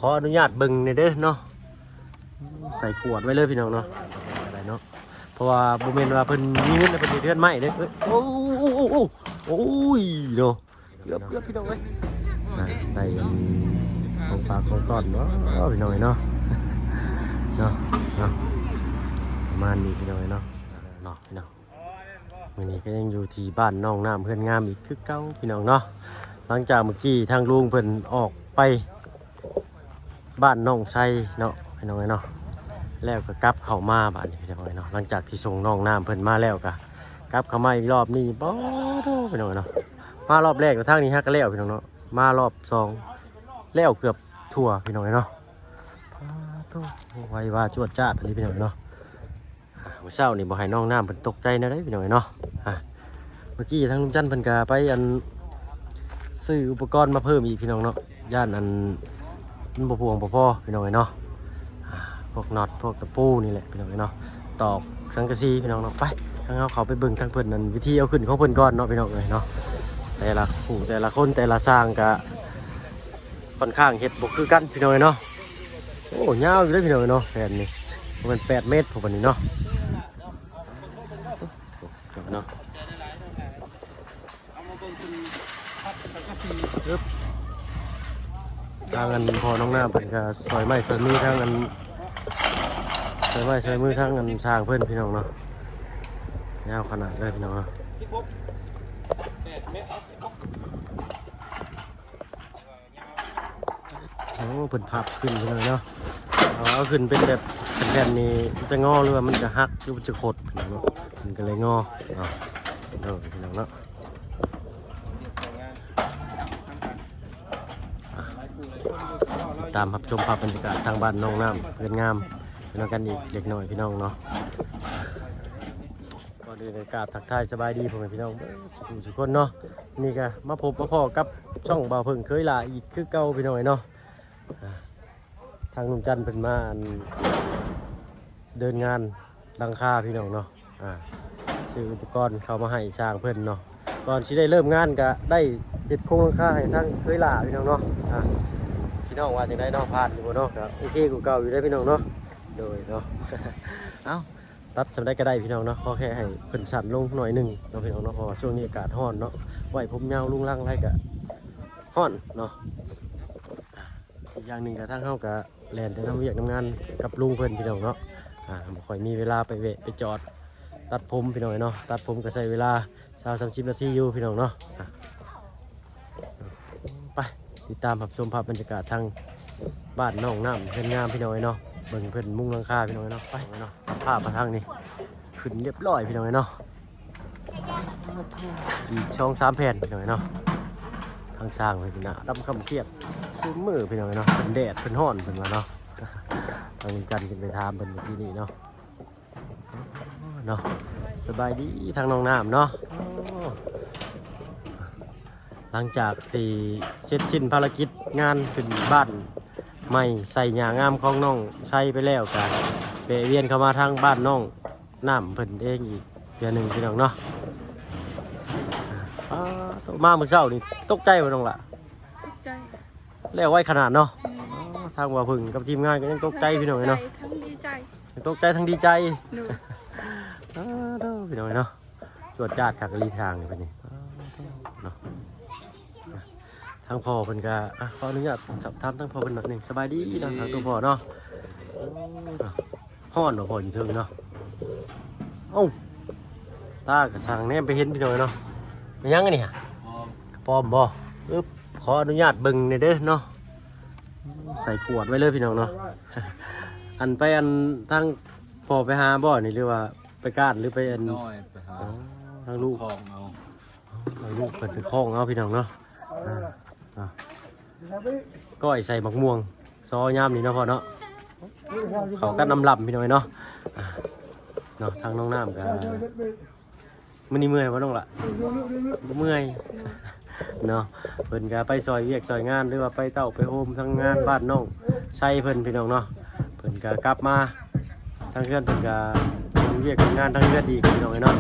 ຂໍອະນຸຍາດເບິ່ງແດ່ເດີເນາະ ໃສ່ຂວດໄວ້ເລີຍພີ່ນ້ອງເນາະ ໄດ້ເນາະ ເພາະວ່າບໍ່ແມ່ນວ່າເພິ່ນມີເງິນແລ້ວເພິ່ນເຮັດເຮືອນໃໝ່ເດ້. ໂອ້ ໂອ້ ໂອ້ ໂອ້ຍເນາະ ເກືອບ ເກືອບພີ່ນ້ອງເອີຍ ໄດ້ອັນຂອງຝາກຂອງຕ້ອນເນາະ ພີ່ນ້ອງເອີຍເນາະ ເນາະ ເນາະ ປະມານນີ້ພີ່ນ້ອງເອີຍເນາະ ເນາະ ພີ່ນ້ອງ. ມື້ນີ້ກໍຍັງຢູ່ທີ່ບ້ານໜອງນ້ຳເຮືອນງາມອີກຄືເກົ່າພີ່ນ້ອງເນາະ. ຫຼັງຈາກເມື່ອກີ້ທາງລຸງເພິ່ນອອກໄປບ້ານໜອງໄຊເນາະ ພີ່ນ້ອງເອີຍເນາະ ແລ້ວກໍກັບເຂົ້າມາບາດນີ້ພີ່ນ້ອງເອີຍເນາະ. ຫຼັງຈາກທີ່ສົ່ງນ້ອງນ້ຳເພິ່ນມາແລ້ວກໍກັບເຂົ້າມາອີກລອບນີ້ ປາດໂທ້ ພີ່ນ້ອງເອີຍເນາະ ມາລອບແລກທາງນີ້ຫາກະແລ້ວພີ່ນ້ອງເນາະ ມາລອບສອງແລ້ວເກືອບທົ່ວພີ່ນ້ອງເອີຍເນາະ. ປາດໂທ້ ໄວວາຈວດຈາດອີ່ຫຼີພີ່ນ້ອງເນາະ. ອ່າ ມື້ເຊົ້ານີ້ບໍ່ໃຫ້ນ້ອງນ້ຳເພິ່ນຕົກໃຈແນວໃດພີ່ນ້ອງເອີຍເນາະ. ອ່າ ເມື່ອກີ້ທາງລຸງຈັນເພິ່ນກະໄປອັນ ຊື້ອຸປະກອນມາເພີ່ມອີກພີ່ນ້ອງເນາະ ຢ້ານອັນ ມັນບໍ່ພວງບໍ່ພໍພີ່ນ້ອງເອີຍເນາະ. ອ່າ ພວກນັອດພວກຕະປູນີ້ແຫຼະພີ່ນ້ອງເອີຍເນາະ ຕອກສັງກະສີພີ່ນ້ອງເນາະ. ໄປ ທາງເຮົາເຂົ້າໄປເບິ່ງທາງເພິ່ນອັນ ວິທີເອົາຂຶ້ນຂອງເພິ່ນກ່ອນເນາະ ພີ່ນ້ອງເອີຍເນາະ. ແຕ່ລະຜູ້ແຕ່ລະຄົນແຕ່ລະຊ່າງກະ ຂ້ອນຂ້າງເຮັດບໍ່ຄືກັນພີ່ນ້ອງເອີຍເນາະ. ໂອ້ ຍາວຢູ່ເດ້ພີ່ນ້ອງເອີຍເນາະ ແຜ່ນນີ້ ປະມານແປດເມັດພຸ້ນບັດນີ້ເນາະ ເນາະ. ທາງອັນພໍ່ນ້ອງນ້ຳເພິ່ນກໍຊ່ອຍໄມ້ຊ່ອຍມືທາງອັນ ຊ່ອຍໄມ້ຊ່ອຍມືທາງອັນຊ່າງເພິ່ນພີ່ນ້ອງເນາະ. ຍາວຂະໜາດເລີຍພີ່ນ້ອງເນາະ. ໂອ້ ເພິ່ນພັບຂຶ້ນພີ່ນ້ອງເນາະ ເອົາ ເອົາຂຶ້ນເປັນແບບແຜ່ນໆນີ້ ມັນຈະງໍ ຫຼືວ່າມັນຈະຫັກ ຫຼືມັນຈະຂົດພີ່ນ້ອງເນາະ ມັນກໍເລີຍງໍເນາະ. ເອີ ພີ່ນ້ອງເນາະ ອ່ະ ຕິດຕາມຮັບຊົມພາບບັນຍາກາດທາງບ້ານໜອງນ້ຳເຮືອນງາມ ພີ່ນ້ອງກັນອີກເລັກນ້ອຍພີ່ນ້ອງເນາະ. ກ່ອນອື່ນກໍກາບທັກທາຍສະບາຍດີພໍ່ແມ່ພີ່ນ້ອງເບິດສູ່ຜູ້ສູ່ຄົນເນາະ. ນີ້ກໍມາພົບມາພໍ້ກັບຊ່ອງບ່າວເຜິ້ງເຄີຍຫຼ້າອີກຄືເກົ່າພີ່ນ້ອງເອີຍເນາະ. ອ່າ ທາງລຸງຈັນເພິ່ນມາອັນ ເດີນງານຫຼັງຄາພີ່ນ້ອງເນາະ. ອ່າ ຊື້ອຸປະກອນເຂົ້າມາໃຫ້ຊ່າງເພິ່ນເນາະ. ກ່ອນຊິໄດ້ເລີ່ມງານກໍໄດ້ເຮັດໂຄງຫຼັງຄາໃຫ້ທາງເຄີຍຫຼ້າພີ່ນ້ອງເນາະ. ອ່າ ພີ່ນ້ອງວ່າຈັ່ງໃດເນາະ ຜ່ານຢູ່ບໍ່ເນາະ? ກໍໂອເຄກວ່າເກົ່າຢູ່ເດ້ພີ່ນ້ອງເນາະ. ໂດຍເນາະ ເອົ້າ ຕັດສ່ຳໃດກໍໄດ້ພີ່ນ້ອງເນາະ ຂໍແຄ່ໃຫ້ເພິ່ນສັ້ນລົງໜ້ອຍໜຶ່ງເນາະ ພີ່ນ້ອງເນາະ ເພາະວ່າຊ່ວງນີ້ອາກາດຮ້ອນເນາະ ໄວ້ຜົມຍາວລຸງລັງຫຼາຍກະຮ້ອນເນາະ. ອີກຢ່າງໜຶ່ງກະທາງເຮົາກະແລ່ນແຕ່ນຳວຽກນຳງານກັບລຸງເພິ່ນພີ່ນ້ອງເນາະ ອ່າ ບໍ່ຄ່ອຍມີເວລາໄປແວະໄປຈອດຕັດຜົມພີ່ນ້ອງເນາະ. ຕັດຜົມກະໃຊ້ເວລາຊາວສາມສິບນາທີຢູ່ພີ່ນ້ອງເນາະ. ອ່າ ໄປຕິດຕາມຮັບຊົມພາບບັນຍາກາດທາງບ້ານໜອງນ້ຳເຮືອນງາມພີ່ນ້ອງເອີຍເນາະ. ເບິ່ງເພິ່ນມຸງຫຼັງຄາພີ່ນ້ອງເອີຍເນາະ. ໄປເນາະ ພາບມາທາງນີ້ ຂຶ້ນຮຽບຮ້ອຍພີ່ນ້ອງເອີຍເນາະ. ອີກສອງສາມແຜ່ນພີ່ນ້ອງເອີຍເນາະ. ທາງຊ່າງເພິ່ນໜ້າດຳຄຳຄຽບຊຸມມື້ພີ່ນ້ອງເອີຍເນາະ. ເພິ່ນແດດເພິ່ນຮ້ອນເພິ່ນວ່າເນາະ. ທາງນີ້ກັນຂຶ້ນໄປຖາມເພິ່ນເມື່ອກີ້ນີ້ເນາະ. ເນາະ ສະບາຍດີທາງນ້ອງນ້ຳເນາະ. ໂອ້ ຫຼັງຈາກທີ່ເສັດສິ້ນພາລະກິດງານຂຶ້ນບ້ານໃໝ່ໃສ່ຫຍ້າງາມຂອງນ້ອງໄຊໄປແລ້ວ ກະແວະວຽນເຂົ້າມາທາງບ້ານນ້ອງນ້ຳເພິ່ນເອງອີກເທື່ອໜຶ່ງພີ່ນ້ອງເນາະ. ອ່າ ມາມື້ເຊົ້ານີ້ຕົກໃຈບໍ່ນ້ອງຫຼ້າ? ຕົກໃຈ ແລ້ວໄວຂະໜາດເນາະ. ແມ່ນ ອໍ ທາງບ່າວເຜິ້ງກັບທີມງານກໍຍັງຕົກໃຈພີ່ນ້ອງເອີຍເນາະ. ທັງດີໃຈ ທັງດີໃຈ ຕົກໃຈທັງດີໃຈ. ໂດຍ ອ່າ ເດີ ພີ່ນ້ອງເອີຍເນາະ ຈວດຈາດຄັກອີ່ຫຼີທາງນີ້ເພິ່ນນີ້ ອ່າ ເນາະ. ທາງພໍ່ເພິ່ນກໍ ອ່ະ ຂໍອະນຸຍາດສອບຖາມທາງພໍ່ເພິ່ນໜ້ອຍໜຶ່ງ. ສະບາຍດີເນາະ ສະບາຍດີ ທາງຕົວພໍ່ເນາະ. ໂອ້ ເນາະ ຮ້ອນເນາະພໍ່ຢູ່ເທິງເນາະ. ເອົ້າ ຕາກໍຊ່າງແນມໄປເຫັນພີ່ນ້ອງເນາະ. ແມ່ນຫຍັງອັນນີ້ຫະ? ປອມ ປອມບໍ່? ອຶບ ຂໍອະນຸຍາດເບິ່ງແດ່ເດີເນາະ. ໃສ່ຂວດໄວ້ເລີຍພີ່ນ້ອງເນາະ. ອັນໄປ ອັນທາງພໍ່ໄປຫາບໍ່ນີ້ ຫຼືວ່າໄປການ ຫຼືໄປອັນ? ນ້ອຍໄປຫາ ອໍ ທາງລູກ ຄອງເອົາ ທາງລູກເພິ່ນໄປຄອງເອົາພີ່ນ້ອງເນາະ. ອ່າ ອ່າ ກ້ອຍໃສ່ໝາກມ່ວງຊໍຍາມນີ້ເນາະພໍ່ເນາະ. ເຂົ້າກັນອຳລຳພີ່ນ້ອງເນາະ. ອ່າ ເນາະ ທາງນ້ອງນ້ຳກໍ ມື້ນີ້ເມື່ອຍບໍ່ນ້ອງຫຼ້າ? ບໍ່ເມື່ອຍເນາະ. ເພິ່ນກໍໄປຊ່ອຍວຽກຊ່ອຍງານ ຫຼືວ່າໄປເຕົ້າໄປໂຮມທາງງານບ້ານນ້ອງໄຊເພິ່ນພີ່ນ້ອງເນາະ. ເພິ່ນກໍກັບມາທາງເຮືອນ ເພິ່ນກໍເຮັດວຽກເຮັດງານທາງເຮືອນອີກພີ່ນ້ອງເອີຍເນາະ.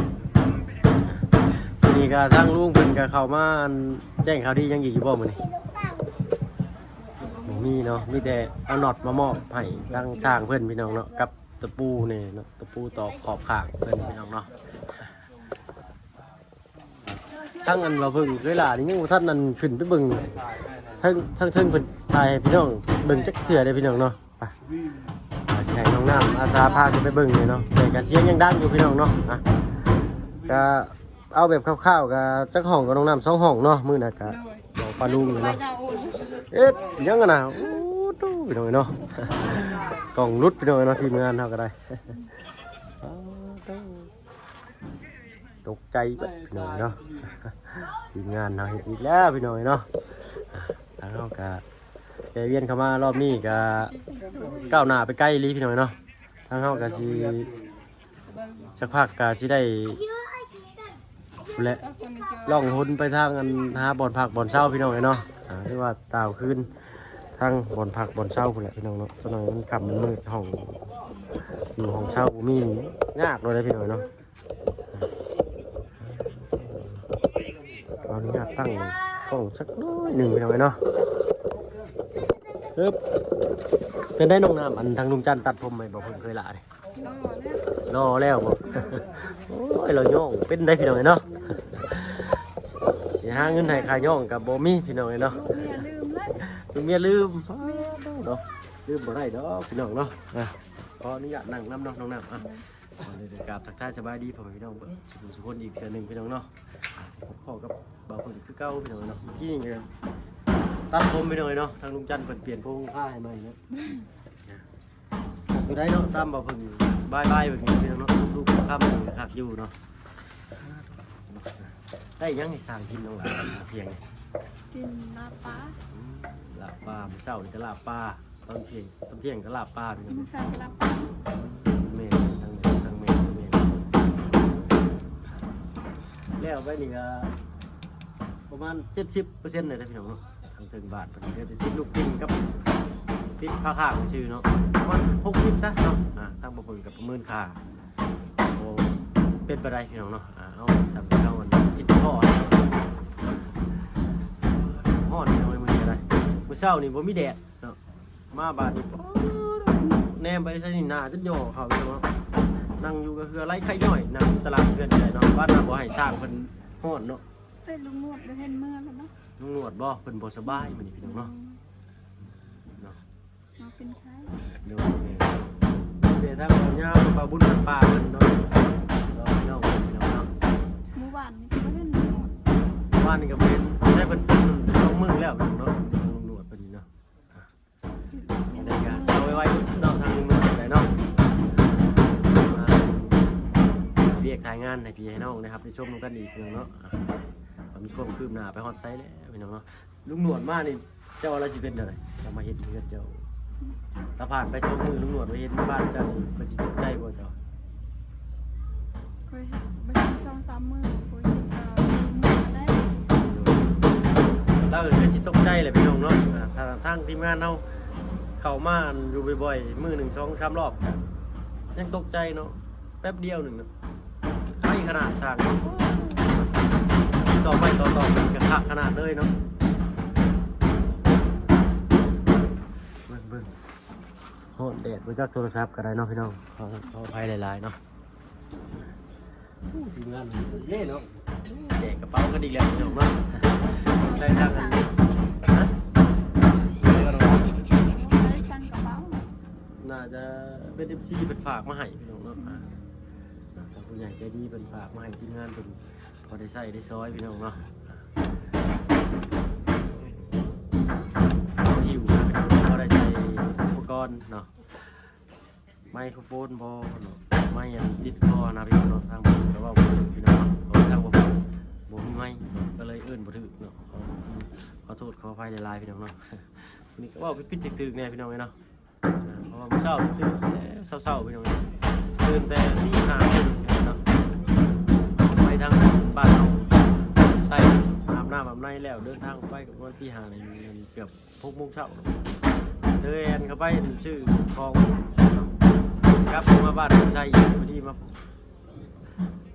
ມື້ນີ້ກໍທາງລຸງເພິ່ນກໍເຂົ້າມາ ອັນ ແຈ້ງຂ່າວດີຫຍັງອີກຢູ່ບໍ່ມື້ນີ້? ບໍ່ມີ ມີເນາະ ມີແຕ່ເອົານັອດມາມອບໃຫ້ທາງຊ່າງເພິ່ນ ພີ່ນ້ອງເນາະ ກັບຕະປູນີ້ເນາະ ຕະປູຕອກຂອບຂ້າງເພິ່ນ ພີ່ນ້ອງເນາະ. ທາງອັນວ່າເພິ່ນເວລານີ້ຍັງບໍ່ທັນອັນຂຶ້ນໄປເບິ່ງ ເທິງ ເທິງ ເທິງເພິ່ນຖ່າຍໃຫ້ພີ່ນ້ອງເບິ່ງຈັກເທື່ອເດ້ ພີ່ນ້ອງເນາະ. ໄປ ອ່າ ຊິໃຫ້ນ້ອງນ້ຳອາສາພາຂຶ້ນໄປເບິ່ງນີ້ເນາະ ແຕ່ກະສຽງຍັງດັງຢູ່ ພີ່ນ້ອງເນາະ. ອ່ະ ກະເອົາແບບຄ່າວໆ ກະຈັກຫ້ອງ ກະນ້ອງນ້ຳສອງຫ້ອງເນາະ ມື້ນັ້ນກະບອກປ້າລຸງເນາະ. ເຮັດຫຍັງຫັ້ນນະ ໂອ້ໂຕ ພີ່ນ້ອງເອີຍເນາະ ກ້ອງຫຼຸດ ພີ່ນ້ອງເອີຍເນາະ ທີມງານເຮົາກະໄດ້ ຕກໃຈເບິດ ພີ່ນ້ອງເນາະ. ທີມງານເຮົາເຮັດອີກແລ້ວ ພີ່ນ້ອງເນາະ. ທາງເຮົາກະແວ່ວຽນເຂົ້າມາລອບນີ້ກະກ້າວໜ້າໄປໄກອີ່ຫຼີ ພີ່ນ້ອງເນາະ. ທາງເຮົາກະຊິ ສັກພັກກະຊິໄດ້ພຸ້ນແຫຼະ ລ່ອງຫົນໄປທາງອັນຫາບ່ອນພັກບ່ອນເຊົາ ພີ່ນ້ອງເອີຍເນາະ. ອ່າ ຖືວ່າຕ່າວຄືນທາງບ່ອນພັກບ່ອນເຊົາພຸ້ນແຫຼະ ພີ່ນ້ອງເນາະ. ຈັກໜ້ອຍມັນຄ່ຳມັນມືດ ຫ້ອງຢູ່ຫ້ອງເຊົ່າບໍ່ມີນີ້ຍາກໂລດເດ້ ພີ່ນ້ອງເນາະ. ຂໍອະນຸຍາດຕັ້ງກ້ອງຈັກໜ້ອຍໜຶ່ງ ພີ່ນ້ອງເອີຍເນາະ. ເອີບ ເປັນໄດ໋ນ້ອງນ້ຳ ອັນທາງລຸງຈັນຕັດຜົມໃໝ່ບໍ່ ເພິ່ນເຄີຍລະນີ້? ຫຼໍ່ແລ້ວ ຫຼໍ່ແລ້ວບໍ່? ໂອ້ຍ ລາວຍ້ອງເປັນໄດ໋ ພີ່ນ້ອງເອີຍເນາະ. ຊິຫາເງິນໃຫ້ຄ່າຍ້ອງກະບໍ່ມີ ພີ່ນ້ອງເອີຍເນາະ ເມຍລືມແລ້ວ ເມຍລືມເນາະ ລືມບໍ່ໄດ້ດອກ ພີ່ນ້ອງເນາະ. ອ່ະ ຂໍອະນຸຍາດນັ່ງນຳເນາະ ນ້ອງນ້ຳ. ອ່ະ ກ່ອນອື່ນກະກາບທັກທາຍສະບາຍດີພໍ່ແມ່ພີ່ນ້ອງເບິດສູ່ຄົນອີກເທື່ອໜຶ່ງ ພີ່ນ້ອງເນາະ. ອ່ະ ພົບພໍ້ກັບບ່າວເພິ່ນຄືເກົ່າ ພີ່ນ້ອງເນາະ. ມື້ກີ້ນີ້ກະຕັດຜົມ ພີ່ນ້ອງເນາະ ທາງລຸງຈັນເພິ່ນປ່ຽນໂຄງຄາໃຫ້ໃໝ່ເນາະ. ຕົວໃດເນາະ ຕາມບໍ່ເພິ່ນບາຍໆ ແບບນີ້ພີ່ນ້ອງເນາະ ລູກຄຳນີ້ຄັກຢູ່ເນາະ. ໄດ້ຫຍັງໃຫ້ຊ່າງກິນນ້ອງຫຼ້າ ພຽງ? ກິນລາບປາ. ອືມ ລາບປາ ມື້ເຊົ້ານີ້ກະລາບປາ ຕອນພຽງ ຕອນພຽງກະລາບປາ ມື້ເຊົ້າກະລາບປາ. ແມ່ນ ທັງແມ່ນ ທັງແມ່ນ ແມ່ນ. ແລ້ວໄປນີ້ກະປະມານເຈັດສິບເປີເຊັນ ໄດ້ພີ່ນ້ອງເນາະ. ທາງເທິງບ້ານເພິ່ນເຫຼືອແຕ່ຕິດລູກຕິນກັບຕິດຝາຂ້າງຊື່ເນາະ ປະມານຫົກສິບຊະເນາະ. ອ່າ ທາງບໍ່ເພິ່ນກະປະເມີນຄ່າບໍ່ເປັນປານໃດພີ່ນ້ອງເນາະ. ອ່າ ເອົາ ຊ່ຳເຮົາອັນຄິດພໍ້ ຮ້ອນພີ່ນ້ອງເອີຍ ມື້ນີ້ກະໄດ້ ມື້ເຊົ້ານີ້ບໍ່ມີແດດເນາະ ມາບາດນີ້ ແນມໄປໃສນີ້ ໜ້າຈົນຫຍໍ້ເຂົ້າພີ່ນ້ອງເນາະ. ນັ່ງຢູ່ກະເຫື່ອໄຫຼໄຄຍ້ອຍ ນັ່ງຢູ່ຕະຫຼາດເຮືອນກະໄດ້ເນາະ ບ້ານນາບໍ່ໃຫ້ຊ່າງເພິ່ນຮ້ອນເນາະ. ໃສ່ລຸງໜວດບໍ່ເຫັນເມືອແລ້ວເນາະ. ລຸງໜວດບໍ່ ເພິ່ນບໍ່ສະບາຍມື້ນີ້ພີ່ນ້ອງເນາະ. ອືມ ເນາະ ມາເປັນໄຂ້. ໂດຍ ແມ່ນ ເດ ທາງເບົາຍາວ ເບົາບຸນ ເພິ່ນປາເພິ່ນເນາະ ສອງພີ່ນ້ອງເນາະ. ມື້ວານນີ້ກະບໍ່ເຫັນລຸງໜວດ ວານນີ້ກະບໍ່ເຫັນ ໄດ້ເພິ່ນເປັນສອງມື້ແລ້ວເນາະ ລຸງໜວດເພິ່ນນີ້ເນາະ. ຈັ່ງໃດກະເຊົາໄວໆເນາະ ທາງລຸງໜວດໄດ້ເນາະ ມາວຽກຖ່າຍງານໃຫ້ພີ່ໃຫ້ນ້ອງໄດ້ຮັບໄດ້ຊົມນຳກັນອີກເນາະ. ອ່ະ ວ່າມີຄວາມຄືບໜ້າໄປຮອດໃສແລ້ວພີ່ນ້ອງເນາະ. ລຸງໜວດມານີ້ ເຈົ້າວ່າລາວຊິເປັນແນວໃດ ລາວມາເຮັດເຮືອນເຈົ້າ? ລາວຜ່ານໄປສອງມື້ ລຸງໜວດມາເຫັນບ້ານເຈົ້ານີ້ ເພິ່ນຊິຕົກໃຈບໍ່ເຈົ້າ? ຂ້ອຍເຮັດບໍ່ເຖິງສອງສາມມື້ ຂ້ອຍຄິດວ່າເມືອແລ້ວ ລາວກະຄືຊິຕົກໃຈແຫຼະພີ່ນ້ອງເນາະ. ອ່າ ທາງ ທາງທີມງານເຮົາເຂົ້າມາຢູ່ບ່ອຍໆ ມື້ໜຶ່ງສອງສາມລອບ ກະຍັງຕົກໃຈເນາະ ແປັບດຽວໜຶ່ງເນາະ ໄວຂະໜາດຊ່າງ ຕໍ່ໄມ້ຕໍ່ຕອກກະຄັກຂະໜາດເລີຍເນາະ. ເບິ່ງ ເບິ່ງ ຮ້ອນແດດ ບໍ່ຈັກໂທລະສັບກະໄດ້ເນາະພີ່ນ້ອງ ຂໍ ຂໍອະໄພຫຼາຍໆເນາະ. ໂອ້ ທີມງານເດ້ເນາະ ແຈກກະເປົາກັນອີກແລ້ວພີ່ນ້ອງເນາະ. ໃສ່ທາງອັນ ຮະ ໄດ້ສັ່ງກະເປົາ ໜ້າຈະເປັນເອັຟຊີເພິ່ນຝາກມາໃຫ້ພີ່ນ້ອງເນາະ. ອ່າ ທາງຜູ້ໃຫຍ່ໃຈດີເພິ່ນຝາກມາໃຫ້ທີມງານເພິ່ນ ພໍໄດ້ໃຊ້ໄດ້ສອຍພີ່ນ້ອງເນາະ. ເຮົາຫິ້ວ ພໍໄດ້ໃຊ້ອຸປະກອນເນາະ ໄມໂຄຣໂຟນບໍ່ເນາະ ໄມອັນຕິດຄໍນະພີ່ນ້ອງເນາະ. ທາງເພິ່ນກະເວົ້າບໍ່ຖືກພີ່ນ້ອງເນາະ ເພາະວ່າທາງບໍ່ ບໍ່ມີໄມ ກະເລີຍເອີ້ນບໍ່ຖືກເນາະ. ຂໍ ຂໍໂທດຂໍອະໄພຫຼາຍໆພີ່ນ້ອງເນາະ. ນີ້ກະເວົ້າຜິດໆຖືກໆແນ່ພີ່ນ້ອງເອີຍເນາະ. ອ່າ ເພາະວ່າມື້ເຊົ້າຕື່ນແຕ່ເຊົ້າໆ ພີ່ນ້ອງ ຕື່ນແຕ່ຕີຫ້າເນາະ ໄປທາງບ້ານເຮົາ ໃສ່ອາບນ້ຳອາບໃນແລ້ວ ເດີນທາງໄປກະປະມານຕີຫ້ານີ້ ເກືອບຫົກໂມງເຊົ້າ ເດີນແລ່ນເຂົ້າໄປຊື້ຂອງ ກັບມາບ້ານໃສ່ອີກ. ພໍດີມາ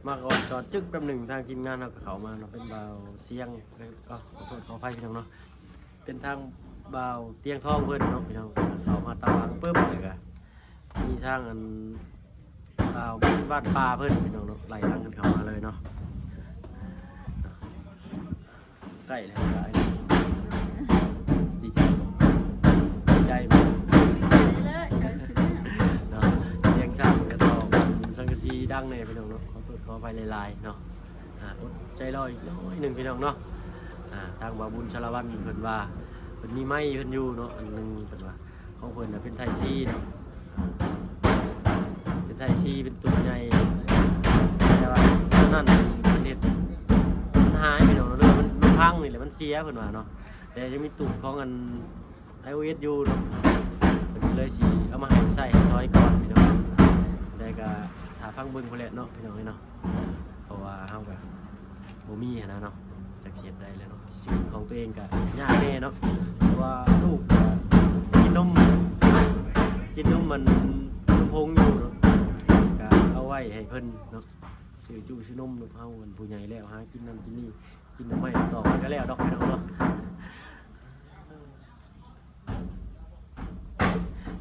ມາກະອອນສອນຈຶກແປັບໜຶ່ງ ທາງທີມງານເຮົາກະເຂົ້າມາເນາະ ເປັນບ່າວສຽງ ເອີ ຂໍໂທດຂໍອະໄພພີ່ນ້ອງເນາະ. ເປັນທາງ ບ່າວຕຽງທອງເພິ່ນເນາະພີ່ນ້ອງ ເຂົ້າມາຕາມຫຼັງປຶບ ແລ້ວກະມີທາງອັນ ບ່າວບ້ານປ່າເພິ່ນພີ່ນ້ອງເນາະ ໄລ່ຫຼັງກັນເຂົ້າມາເລີຍເນາະ. ໃກ້ແລ້ວ ດີໃຈບໍ່? ດີໃຈບໍ່? ເນາະ ສຽງຊ້າງກະຕ້ອງ ສັງກະສີດັງແດ່ພີ່ນ້ອງເນາະ ຂໍໂທດຂໍອະໄພຫຼາຍໆເນາະ. ອ່າ ອົດໃຈລໍອີກໜ້ອຍໜຶ່ງພີ່ນ້ອງເນາະ. ອ່າ ທາງບ່າວບຸນສາລະວັນເພິ່ນວ່າ ເພິ່ນມີໄມ້ເພິ່ນຢູ່ເນາະ ອັນໜຶ່ງ ເພິ່ນວ່າ ຂອງເພິ່ນນະເປັນໄທຊີເນາະ ເປັນໄທຊີ ເປັນຕູບໃຫຍ່ ແຕ່ວ່າຕອນນັ້ນເພິ່ນເຮັດມັນຫາຍພີ່ນ້ອງເນາະ ຫຼືວ່າມັນ ມັນພັງນີ້ແຫຼະ ມັນເສຍເພິ່ນວ່າເນາະ. ແຕ່ຍັງມີຕູບຂອງອັນ ໄອໂອເອສ ຢູ່ເນາະ ເພິ່ນກະເລີຍຊິເອົາມາໃຫ້ໃຊ້ໃຫ້ສອຍກ່ອນພີ່ນ້ອງ ແຕ່ກະຖ້າຟັງເບິ່ງພຸ້ນແຫຼະເນາະພີ່ນ້ອງເອີຍເນາະ. ເພາະວ່າເຮົາກະບໍ່ມີຫັ້ນນະເນາະ ຈັກຊິເຮັດໄດ້ແລ້ວເນາະ ຊິຊື້ຂອງຕົວເອງກະຍາກແດ່ເນາະ ເພາະວ່າລູກກະກິນນົມ ກິນນົມອັນ ນົມຜົງຢູ່ເນາະ ກະເອົາໄວ້ໃຫ້ເພິ່ນເນາະ ຊື້ຈຸຊື້ນົມເນາະ. ເຮົາເປັນຜູ້ໃຫຍ່ແລ້ວ ຫາກິນນັ້ນກິນນີ້ ກິນໜໍ່ໄມ້ໜໍ່ຕອກມັນກະແລ້ວດອກພີ່ນ້ອງເນາະ.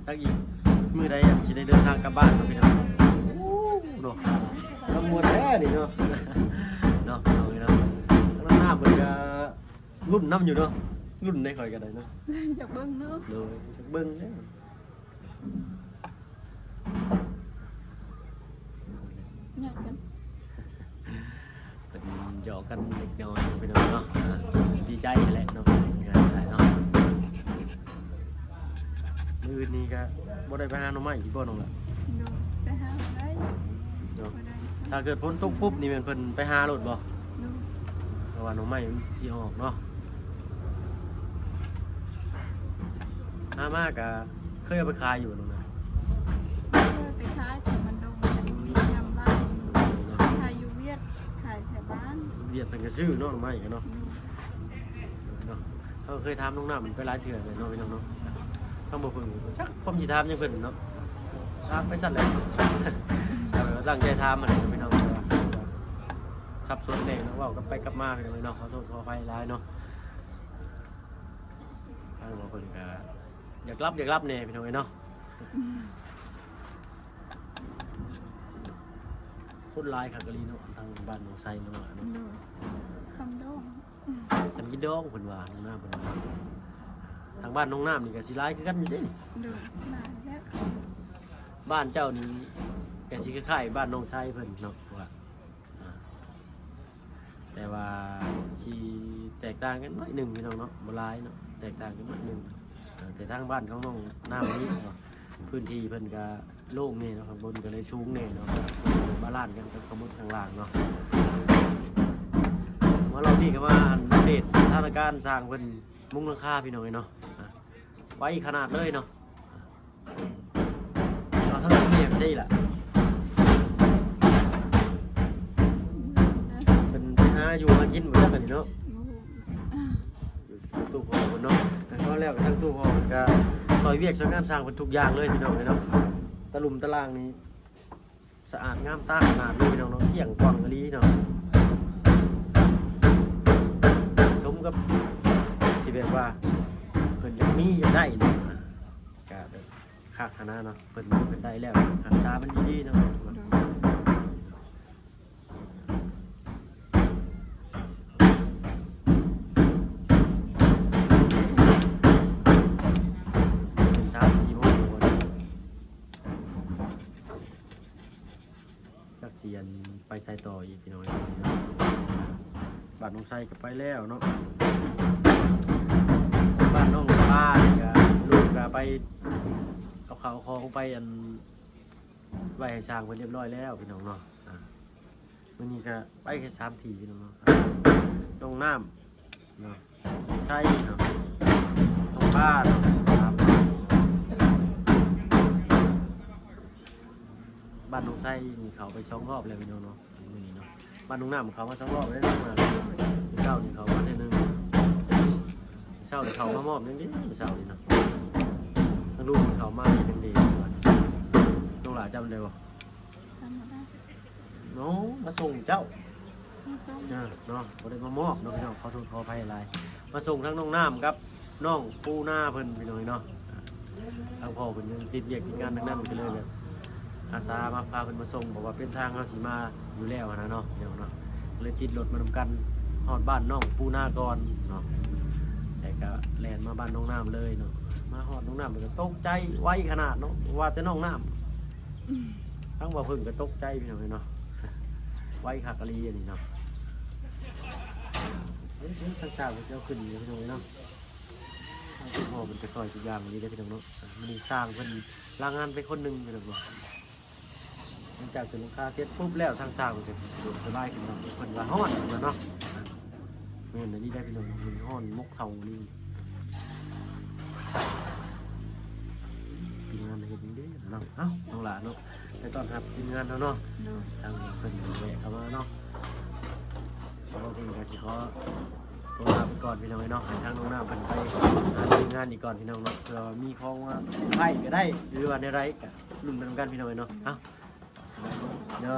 ຈັກອີກມື້ໃດຊິໄດ້ເດີນທາງກັບບ້ານເນາະພີ່ນ້ອງເນາະ. ໂອ້ ເນາະ ນ້ຳມ່ວນແທ້ນີ້ເນາະ ເນາະ ເອົາເລີຍເນາະ. ນ້ອງນ້ຳເພິ່ນກະລຸ້ນນຳຢູ່ເນາະ ລຸ້ນໃນຂ້ອຍກະໄດ້ເນາະ ຢາກເບິ່ງເນາະ ໂດຍ ຢາກເບິ່ງເດ້. ຍາດກັນ ເພິ່ນຢອກກັນເລັກນ້ອຍເນາະພີ່ນ້ອງເນາະ ອ່າ ດີໃຈຫັ້ນແຫຼະເນາະ ງ່າຍໆເນາະ. ມື້ອື່ນນີ້ກະບໍ່ໄດ້ໄປຫາໜໍ່ໄມ້ອີກບໍ່ນ້ອງລະ? ໂດຍ ໄປຫາບໍ່ໄດ້ ເນາະ ບໍ່ໄດ້ ຖ້າເກີດຝົນຕົກປຸບນີ້ແມ່ນເພິ່ນໄປຫາໂລດບໍ່? ໂດຍ ເພາະວ່າໜໍ່ໄມ້ມັນຊິອອກເນາະ. ຫາມາກະ ເຄີຍເອົາໄປຂາຍຢູ່ບໍ່ນ້ອງນາ? ເຄີຍໄປຂາຍແຕ່ມັນດົງ ມັນມີຍາມລາວ ຂາຍຢູ່ຫວຽດ ຂາຍແຖວບ້ານ ຫວຽດເພິ່ນກະຊື້ເນາະ ໜໍ່ໄມ້ກະເນາະ ໂດຍ ເນາະ. ເຮົາເຄີຍຖາມນ້ອງນ້ຳໄປຫຼາຍເທື່ອແລ້ວເນາະພີ່ນ້ອງເນາະ ທາງບໍ່ເພິ່ງ ຈັກຄວາມຊິຖາມຫຍັງເພິ່ນເນາະ ຖາມໄປຊັ້ນແຫຼະ ແຕ່ວ່າຕັ້ງໃຈຖາມຫັ້ນແຫຼະພີ່ນ້ອງ ແຕ່ວ່າສັບສົນແດ່ເນາະ ເວົ້າກັບໄປກັບມາພີ່ນ້ອງເນາະ ຂໍໂທດຂໍອະໄພຫຼາຍເນາະ. ທາງເຮົາເພິ່ນກະຢາກຫຼັບ ຢາກຫຼັບແດ່ພີ່ນ້ອງເອີຍເນາະ ອືມ ຄົນຫຼາຍຄັກອີ່ຫຼີເນາະ ທາງບ້ານໜອງໄຊເນາະ ໂດຍ ສຳດອງ ອືມ ອັນກິນດອງເພິ່ນວ່າ ນ້ອງນ້ຳເພິ່ນວ່າ ທາງບ້ານນ້ອງນ້ຳນີ້ກະຊິຫຼາຍຄືກັນຢູ່ເດ້ ໂດຍ ຫຼາຍແລ້ວ ບ້ານເຈົ້ານີ້ກະຊິຄ້າຍໆບ້ານໜອງໄຊເພິ່ນເນາະ ວ່າ ອ່າ ແຕ່ວ່າຊິແຕກຕ່າງກັນໜ້ອຍໜຶ່ງພີ່ນ້ອງເນາະ ບໍ່ຫຼາຍເນາະ ແຕກຕ່າງກັນໜ້ອຍໜຶ່ງ. ເອີ ແຕ່ທາງບ້ານຂອງນ້ອງນ້ຳນີ້ເນາະ ພື້ນທີ່ເພິ່ນກະໂລ່ງແດ່ເນາະ ຂ້າງບົນກະເລີຍສູງແດ່ເນາະ ບາລານກັນກັບຂ້າງບົນຂ້າງລ່າງເນາະ. ມາລອບນີ້ກະມາອັບເດດສະຖານະການ ຊ່າງເພິ່ນມຸງຫຼັງຄາພີ່ນ້ອງເອີຍເນາະ ອ່າ ໄວຂະໜາດເລີຍເນາະ. ເອົາທາງນີ້ຈັ່ງຊີ້ລະ ເພິ່ນໄປຫາຢູ່ຫາກິນບໍ່ຈັກອັນນີ້ເນາະ ໂອ້ໂຫ ຢູ່ຕູ້ພໍ່ເພິ່ນເນາະ ແຕ່ເຮົາແລ້ວທາງຕູ້ພໍ່ເພິ່ນກະຊ່ອຍວຽກຊ່ອຍງານຊ່າງເພິ່ນທຸກຢ່າງເລີຍພີ່ນ້ອງເອີຍເນາະ. ຕະລຸ່ມຕະລ່າງນີ້ ສະອາດງາມຕາຂະໜາດເລີຍພີ່ນ້ອງເນາະ ກວ້າງຂວາງອີ່ຫຼີເນາະ ສົມກັບທີ່ແບບວ່າເພິ່ນຢາກມີຢາກໄດ້ເນາະ ກະແບບຄັກຫັ້ນນະເນາະ ເພິ່ນມີເພິ່ນໄດ້ແລ້ວ ຮັກສາມັນດີໆເນາະ. ໂດຍ ເປັນສາມສີ່ໂມງແລ້ວ ຈັກຊິອັນໄປໃສຕໍ່ອີກພີ່ນ້ອງເອີຍ. ບ້ານໜອງໄຊກະໄປແລ້ວເນາະ ບ້ານໜອງປານີ້ກະ ລູກກະໄປເອົາເຂົ້າເອົາຂອງໄປອັນ ໄວ້ໃຫ້ຊ່າງເພິ່ນຮຽບຮ້ອຍແລ້ວພີ່ນ້ອງເນາະ. ອ່າ ມື້ນີ້ກະໄປແຄ່ສາມທີ່ພີ່ນ້ອງເນາະ ໜອງນ້ຳ ເນາະ ໄຊເນາະ ໜອງປາເນາະ ບ້ານໜອງໄຊນີ້ເຂົ້າໄປສອງຮອບແລ້ວພີ່ນ້ອງເນາະ ມື້ນີ້ເນາະ. ບ້ານໜອງນ້ຳເຂົ້າມາສອງຮອບແລ້ວ ເຊົ້ານີ້ເຂົ້າມາເທື່ອໜຶ່ງ ເຊົ້ານີ້ເຂົ້າມາມອບຫຍັງເດ້ ເຊົ້ານີ້ເນາະ ທາງລູກເຂົ້າມາເຮັດຫຍັງເດ້ ນ້ອງຫຼ້າຈຳໄດ້ບໍ່? ຈຳບໍ່ໄດ້. ໂອ້ ມາສົ່ງເຈົ້າ ມາສົ່ງ ເອີ ເນາະ ບໍ່ໄດ້ມາມອບເນາະພີ່ນ້ອງ ຂໍໂທດຂໍອະໄພຫຼາຍ. ມາສົ່ງທັງນ້ອງນ້ຳກັບ ນ້ອງປູນາເພິ່ນ ພີ່ນ້ອງເອີຍເນາະ. ທາງພໍ່ເພິ່ນຍັງຕິດວຽກຕິດງານທາງນັ້ນ ກໍເລີຍແບບອາສາມາພາເພິ່ນມາສົ່ງ ເພາະວ່າເປັນທາງເຮົາຊິມາຢູ່ແລ້ວຫັ້ນນະເນາະ ພີ່ນ້ອງເນາະ. ກໍເລີຍຕິດລົດມານຳກັນ ຮອດບ້ານນ້ອງປູນາກ່ອນເນາະ ແລ້ວກໍແລ່ນມາບ້ານໜອງນ້ຳເລີຍເນາະ. ມາຮອດໜອງນ້ຳກໍຕົກໃຈໄວຂະໜາດເນາະ ວ່າແຕ່ໜອງນ້ຳ ທາງບ່າວເພິ່ງກໍຕົກໃຈ ພີ່ນ້ອງເອີຍເນາະ. ໄວຄັກອີ່ຫຼີອັນນີ້ເນາະ. ເອີ ທາງຊ້າງເພິ່ນຊິເອົາຂຶ້ນຢູ່ ພີ່ນ້ອງເອີຍເນາະ. ທາງຄຸນພໍ່ເພິ່ນກໍຊ່ອຍທຸກຢ່າງອີ່ຫຼີເດ້ ພີ່ນ້ອງເນາະ. ມື້ນີ້ຊ່າງເພິ່ນລາງານໄປຄົນໜຶ່ງ ພີ່ນ້ອງເນາະ. ຫຼັງຈາກຂຶ້ນຫຼັງຄາເສັດປຸບແລ້ວ ທາງຊ່າງເພິ່ນກໍຊິສະດວກສະບາຍຂຶ້ນເນາະ ເພິ່ນວ່າຮ້ອນເພິ່ນວ່າເນາະ. ແມ່ນອີ່ຫຼີເດ້ ພີ່ນ້ອງ ມັນຮ້ອນມົກເຂົ້ານີ້. ທີມງານເຮັດຫຍັງເດ້ເນາະ. ເອົ້າ ນ້ອງຫຼ້າເນາະ ໄປຕ້ອນຮັບທີມງານເຮົາເນາະ. ໂດຍ ທາງເພິ່ນແວະເຂົ້າມາເນາະ. ເຮົາເອງກໍຊິຂໍຕົວລາໄປກ່ອນ ພີ່ນ້ອງເອີຍເນາະ. ໃຫ້ທາງນ້ອງນ້ຳເພິ່ນໄປຫາທີມງານອີກກ່ອນ ພີ່ນ້ອງເນາະ. ເພື່ອວ່າມີຂອງມາໃຫ້ກໍໄດ້ ຫຼືວ່າແນວໃດກໍລຸ້ນໄປນຳກັນ ພີ່ນ້ອງເອີຍເນາະ. ເອົ້າ ເດີ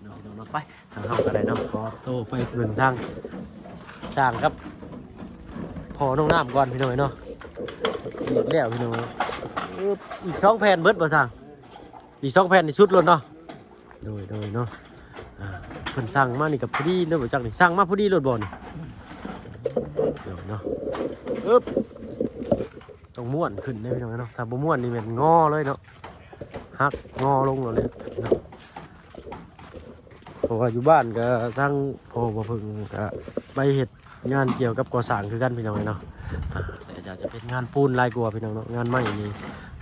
ເນາະ ພີ່ນ້ອງເນາະ. ໄປ ທາງເຮົາກໍໄດ້ເນາະ ຂໍໂຕໄປເບິ່ງທາງຊ່າງກັບພໍ່ນ້ອງນ້ຳກ່ອນ ພີ່ນ້ອງເອີຍເນາະ. ອີກແລ້ວ ພີ່ນ້ອງເອີຍ ອີກສອງແຜ່ນເບິດບໍ່ຊ່າງ? ອີກສອງແຜ່ນນີ້ສຸດໂລດເນາະ. ໂດຍ ໂດຍເນາະ. ອ່າ ເພິ່ນສັ່ງມານີ້ກໍພໍດີເນາະ ບໍ່ຈັກນີ້ ສັ່ງມາພໍດີໂລດບໍ່ນີ້? ໂດຍເນາະ. ເອີບ ຕ້ອງມ້ວນຂຶ້ນເດ້ ພີ່ນ້ອງເນາະ. ຖ້າບໍ່ມ້ວນນີ້ແມ່ນງໍເລີຍເນາະ ຫັກງໍລົງເລີຍເນາະ. ເພາະວ່າຢູ່ບ້ານກໍທາງພໍ່ບໍ່ເພິ່ງກໍໄປເຮັດງານກ່ຽວກັບກໍ່ສ້າງຄືກັນ ພີ່ນ້ອງເນາະ. ອ່າ ແຕ່ຈະ ຈະເປັນງານປູນຫຼາຍກວ່າ ພີ່ນ້ອງເນາະ. ງານໄມ້ນີ້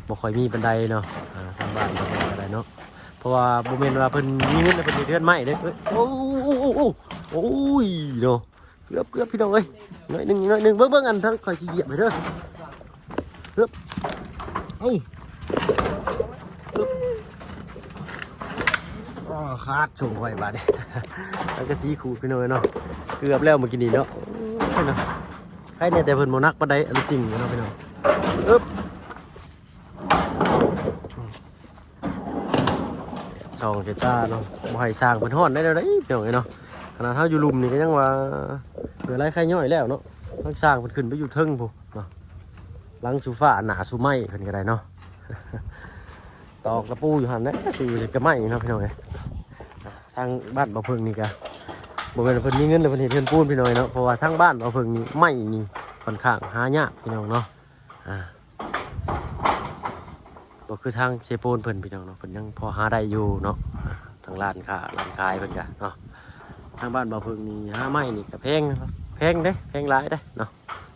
ບໍ່ຄ່ອຍມີປານໃດເນາະ. ອ່າ ທາງບ້ານເພິ່ນກໍໄດ້ເນາະ ເພາະວ່າບໍ່ແມ່ນວ່າເພິ່ນມີເງິນແລ້ວເພິ່ນເຮັດເຮືອນໄມ້ເດ້. ໂອ້ ໂອ້ຍເນາະ ເກືອບ ເກືອບ ພີ່ນ້ອງເອີຍ ໜ້ອຍໜຶ່ງ ໜ້ອຍໜຶ່ງ. ເບິ່ງ ເບິ່ງ ອັນທາງຂ້ອຍຊິຢຽບໃຫ້ເດີ. ເອີບ ເອົ້າ ເອີບ ອໍ ຂາດ ສົ່ງຂ້ອຍບາດນີ້ ສັງກະສີຂູດ ພີ່ນ້ອງເອີຍເນາະ. ເກືອບແລ້ວມື້ກີ້ນີ້ເນາະ. ໂອ້ຍເນາະ ໃຄແນ່ແຕ່ເພິ່ນບໍ່ໜັກປານໃດ ອັນສິ່ງເນາະ ພີ່ນ້ອງ. ເອີບ ສ່ອງໃສ່ຕາເນາະ ບໍ່ໃຫ້ຊ່າງເພິ່ນຮ້ອນໄດ້ແນວໃດ ພີ່ນ້ອງເອີຍເນາະ. ຂະໜາດເຮົາຢູ່ລຸ່ມນີ້ກໍຍັງວ່າເຫື່ອໄຫຼໄຄຍ້ອຍແລ້ວເນາະ ທາງຊ່າງເພິ່ນຂຶ້ນໄປຢູ່ເທິງພຸ້ນເນາະ. ຫຼັງສູ່ຟ້າໜ້າສູ່ໄມ້ເພິ່ນກໍໄດ້ເນາະ ຕອກຕະປູຢູ່ຫັ້ນແຫຼະ ສູ່ໃສ່ກະໄມ້ເນາະ ພີ່ນ້ອງເອີຍ. ທາງບ້ານບ່າວເພິ່ງນີ້ກໍບໍ່ແມ່ນວ່າເພິ່ນມີເງິນແລ້ວເພິ່ນເຮັດເຮືອນປູນ ພີ່ນ້ອງເອີຍເນາະ ເພາະວ່າທາງບ້ານບ່າວເພິ່ງນີ້ໄມ້ນີ້ຄ່ອນຂ້າງຫາຍາກ ພີ່ນ້ອງເນາະ. ອ່າ ບໍ່ຄືທາງເຊໂປນເພິ່ນ ພີ່ນ້ອງເນາະ ເພິ່ນຍັງພໍຫາໄດ້ຢູ່ເນາະ. ອ່າ ທາງຮ້ານຄ້າຮ້ານຂາຍເພິ່ນກະເນາະ ທາງບ້ານບ່າວເພິ່ງນີ້ຫາໄມ້ນີ້ກະແພງ ແພງເດ້ ແພງຫຼາຍເດ້ເນາະ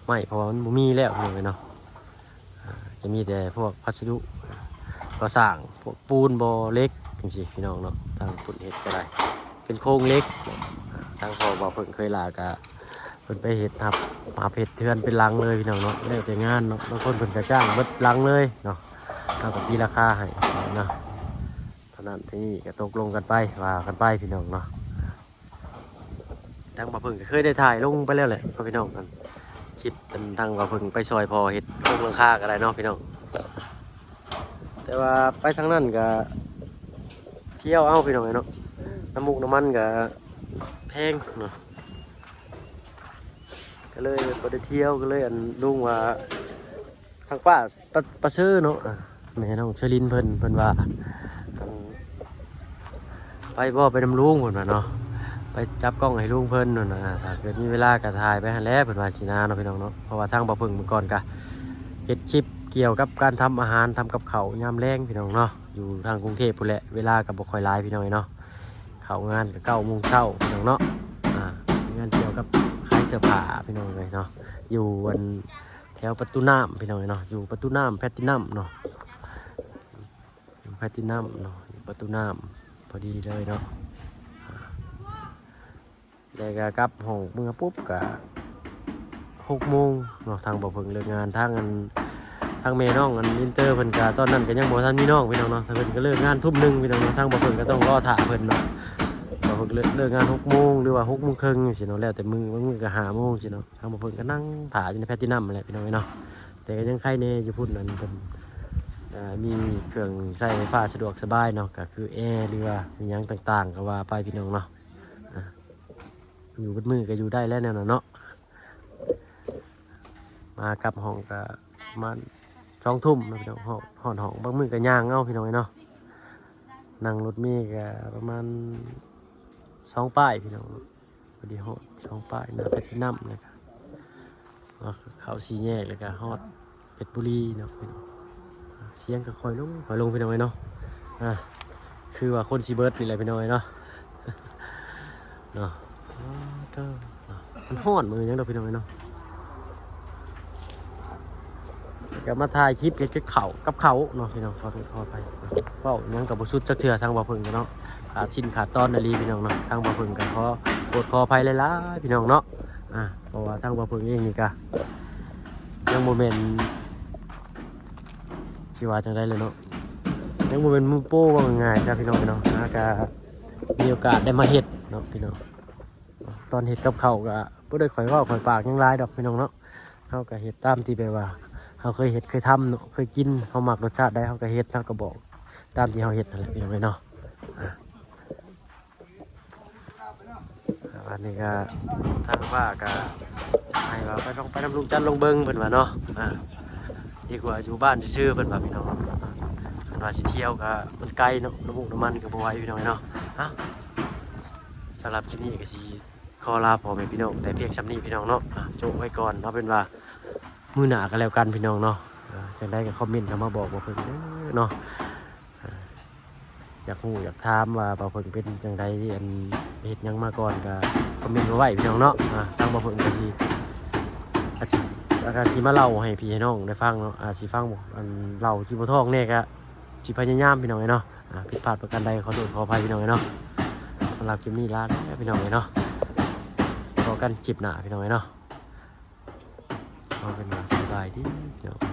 ໄມ້ ເພາະວ່າມັນບໍ່ມີແລ້ວ ພີ່ນ້ອງເອີຍເນາະ. ອ່າ ຈະມີແຕ່ພວກພັດສະດຸກໍ່ສ້າງ ພວກປູນບໍ່ ເຫຼັກ ຈັ່ງຊີ້ ພີ່ນ້ອງເນາະ. ທາງພຸ້ນເຮັດກໍໄດ້ ເປັນໂຄງເຫຼັກເນາະ. ອ່າ ທາງພໍ່ບ່າວເພິ່ງເຄີຍລາກະ ເພິ່ນໄປເຮັດຮັບ ຮັບເຮັດເຮືອນເປັນຫຼັງເລີຍ ພີ່ນ້ອງເນາະ ແລ້ວແຕ່ງານເນາະ. ບາງຄົນເພິ່ນກໍຈ້າງເບິດຫຼັງເລີຍເນາະ ເຮົາກໍຕີລາຄາໃຫ້ເນາະ. ເທົ່ານັ້ນເທົ່ານີ້ກໍຕົກລົງກັນໄປ ວ່າກັນໄປ ພີ່ນ້ອງເນາະ. ທາງບ່າວເພິ່ງກໍເຄີຍໄດ້ຖ່າຍລົງໄປແລ້ວແຫຼະ ພີ່ນ້ອງ ອັນຄລິບອັນທາງບ່າວເພິ່ງໄປຊ່ອຍພໍ່ເຮັດໂຄງຫຼັງຄາກໍໄດ້ເນາະ ພີ່ນ້ອງ. ແຕ່ວ່າໄປທາງນັ້ນກໍທ່ຽວເອົາ ພີ່ນ້ອງເອີຍເນາະ ນ້ຳມູກນ້ຳມັນກໍແພງເນາະ ກໍເລີຍບໍ່ໄດ້ທ່ຽວ. ກໍເລີຍອັນລຸງວ່າ ທາງປ້າປະ ປະເຊີເນາະ ອ່າ ແມ່ນ້ອງເຊີລິນເພິ່ນ ເພິ່ນວ່າ ອັນ ໄປບໍ່ ໄປນຳລຸງ ເພິ່ນວ່າເນາະ ໄປຈັບກ້ອງໃຫ້ລຸງເພິ່ນ ເພິ່ນວ່າ ຖ້າເກີດມີເວລາກໍຖ່າຍໄປຫັ້ນແຫຼະ ເພິ່ນວ່າຊີ້ນາເນາະ ພີ່ນ້ອງເນາະ. ເພາະວ່າທາງບ່າວເພິ່ງມື້ກ່ອນກໍເຮັດຄລິບກ່ຽວກັບການທຳອາຫານ ທຳກັບເຂົ້າຍາມແລງ ພີ່ນ້ອງເນາະ ຢູ່ທາງກຸງເທບພຸ້ນແຫຼະ. ເວລາກໍບໍ່ຄ່ອຍຫຼາຍ ພີ່ນ້ອງເອີຍເນາະ ເຂົ້າງານກໍເກົ້າໂມງເຊົ້າ ພີ່ນ້ອງເນາະ. ອ່າ ງານກ່ຽວກັບຂາຍເສື້ອຜ້າ ພີ່ນ້ອງເອີຍເນາະ ຢູ່ອັນ ແຖວປະຕູນ້ຳ ພີ່ນ້ອງເອີຍເນາະ ຢູ່ປະຕູນ້ຳແພລດຕິນຳເນາະ ຢູ່ແພລດຕິນຳເນາະ ຢູ່ປະຕູນ້ຳພໍດີເລີຍເນາະ. ແລ້ວກໍກັບຫ້ອງເມືອປຸບກໍຫົກໂມງເນາະ ທາງບ່າວເພິ່ງເລີກງານ. ທາງອັນ ທາງແມ່ນ້ອງອັນອິນເຕີເພິ່ນກໍຕອນນັ້ນກໍຍັງບໍ່ທັນມີນ້ອງ ພີ່ນ້ອງເນາະ ເພິ່ນກໍເລີກງານທຸ່ມໜຶ່ງ ພີ່ນ້ອງເນາະ. ທາງບ່າວເພິ່ງກໍຕ້ອງລໍຖ້າເພິ່ນເນາະ ບ່າວເພິ່ງເລີກ ເລີກງານຫົກໂມງ ຫຼືວ່າຫົກໂມງເຄິ່ງຈັ່ງຊີ້ເນາະ ແລ້ວແຕ່ມື້ ບາງມື້ກໍຫ້າໂມງຊີ້ເນາະ. ທາງບ່າວເພິ່ງກໍນັ່ງຖ້າຢູ່ໃນແພລດຕິນຳຫັ້ນແຫຼະ ພີ່ນ້ອງເອີຍເນາະ. ແຕ່ກໍຍັງໄຄແດ່ຢູ່ພຸ້ນ ອັນເພິ່ນ ອ່າ ມີເຄື່ອງໃຊ້ໄຟຟ້າສະດວກສະບາຍເນາະ ກໍຄືແອ ຫຼືວ່າມີຫຍັງຕ່າງໆ ກໍວ່າໄປ ພີ່ນ້ອງເນາະ. ອ່າ ຢູ່ເບິດມື້ກໍຢູ່ໄດ້ແລ້ວແນວນັ້ນເນາະ. ມາກັບຫ້ອງກະປະມານສອງທຸ່ມເນາະພີ່ນ້ອງ. ຮອດ ຮອດຫ້ອງ ບາງມື້ກະຍ່າງເອົາພີ່ນ້ອງເອີຍເນາະ. ນັ່ງລົດເມກະປະມານສອງປາຍພີ່ນ້ອງ. ພໍດີຮອດສອງປາຍ ໜ້າແພລາຕິນຳ ແລ້ວກະ ເຂົ້າສີ່ແຍກ ແລ້ວກະຮອດເພັດບຸລີເນາະ. ສຽງກະຄ່ອຍລົງ ຄ່ອຍລົງພີ່ນ້ອງເອີຍເນາະ. ອ່າ ຄືວ່າຄົນຊິເບິດນີ້ແຫຼະພີ່ນ້ອງເອີຍເນາະ. ເນາະ ເອີ ມັນຮ້ອນ ມັນຫຍັງດອກພີ່ນ້ອງເອີຍເນາະ. ກະມາຖ່າຍຄລິບເຮັດກັບເຂົ້າ ກັບເຂົ້າເນາະພີ່ນ້ອງ. ຂໍໂທດຂໍອະໄພ ເວົ້າຫຍັງກະບໍ່ສຸດຈັກເທື່ອ ທາງບ່າວເຜິ້ງກະເນາະ. ຂາດຊິ້ນຂາດຕອນອີ່ຫຼີພີ່ນ້ອງເນາະ. ທາງບ່າວເຜິ້ງກະຂໍໂທດຂໍອະໄພຫຼາຍໆ ພີ່ນ້ອງເນາະ. ອ່າ ເພາະວ່າທາງບ່າວເຜິ້ງເອງນີ້ກະຍັງບໍ່ແມ່ນ ຊິວ່າຈັ່ງໃດແຫຼະເນາະ ຍັງບໍ່ແມ່ນມືໂປ ເວົ້າງ່າຍໆຊະພີ່ນ້ອງເນາະ. ຫາກະມີໂອກາດໄດ້ມາເຮັດເນາະພີ່ນ້ອງ. ຕອນເຮັດກັບເຂົ້າກະບໍ່ໄດ້ຄ່ອຍເວົ້າຄ່ອຍປາກຫຍັງຫຼາຍດອກພີ່ນ້ອງເນາະ. ເຮົາກະເຮັດຕາມທີ່ແບບວ່າເຮົາເຄີຍເຮັດເຄີຍທຳເນາະ ເຄີຍກິນ ເຮົາມັກລົດຊາດໃດເຮົາກະເຮັດ ເຮົາກະບອກຕາມທີ່ເຮົາເຮັດຫັ້ນແຫຼະພີ່ນ້ອງເອີຍເນາະ. ອ່າ ອັນນີ້ກະທາງປ້າກະໃຫ້ວ່າໄປ ລອງໄປນຳລຸງຈັນລອງເບິ່ງ ເພິ່ນວ່າເນາະ. ອ່າ ດີກວ່າຢູ່ບ້ານຊື່ໆ ເພິ່ນວ່າພີ່ນ້ອງ. ຄັນວ່າຊິທ່ຽວກະມັນໄກເນາະ ນ້ຳມູກນ້ຳມັນກະບໍ່ໄຫວພີ່ນ້ອງເນາະ. ອ່າ ສຳລັບຄລິບນີ້ກະຊິຂໍລາພໍ່ແມ່ພີ່ນ້ອງແຕ່ພຽງສ່ຳນີ້ພີ່ນ້ອງເນາະ. ອ່າ ໂຈະໄວ້ກ່ອນ ເອົາເປັນວ່າມື້ໜ້າກະແລ້ວກັນພີ່ນ້ອງເນາະ. ອ່າ ຈັ່ງໃດກະຄອມເມັ້ນເຂົ້າມາບອກບ່າວເຜິ້ງເດີເນາະ. ອ່າ ຢາກຮູ້ຢາກຖາມວ່າບ່າວເຜິ້ງເປັນຈັ່ງໃດ ອັນເຮັດຫຍັງມາກ່ອນກະຄອມເມັ້ນມາໄວ້ພີ່ນ້ອງເນາະ. ອ່າ ທາງບ່າວເຜິ້ງກະຊິ ອາດຊິ ກະຊິມາເລົ່າໃຫ້ພີ່ໃຫ້ນ້ອງໄດ້ຟັງເນາະ. ອາດຊິຟັງ ອັນເລົ່າຊິບໍ່ທ່ອງແດ່ກະຊິພະຍາຍາມພີ່ນ້ອງເອີຍເນາະ. ອ່າ ຜິດພາດປະການໃດຂໍໂທດຂໍອະໄພພີ່ນ້ອງເອີຍເນາະ. ສຳລັບຄລິບນີ້ລາແລ້ວພີ່ນ້ອງເອີຍເນາະ. ພໍ້ກັນຄລິບໜ້າພີ່ນ້ອງເອີຍເນາະ. ເອົາເປັນວ່າສະບາຍດີເນາະ.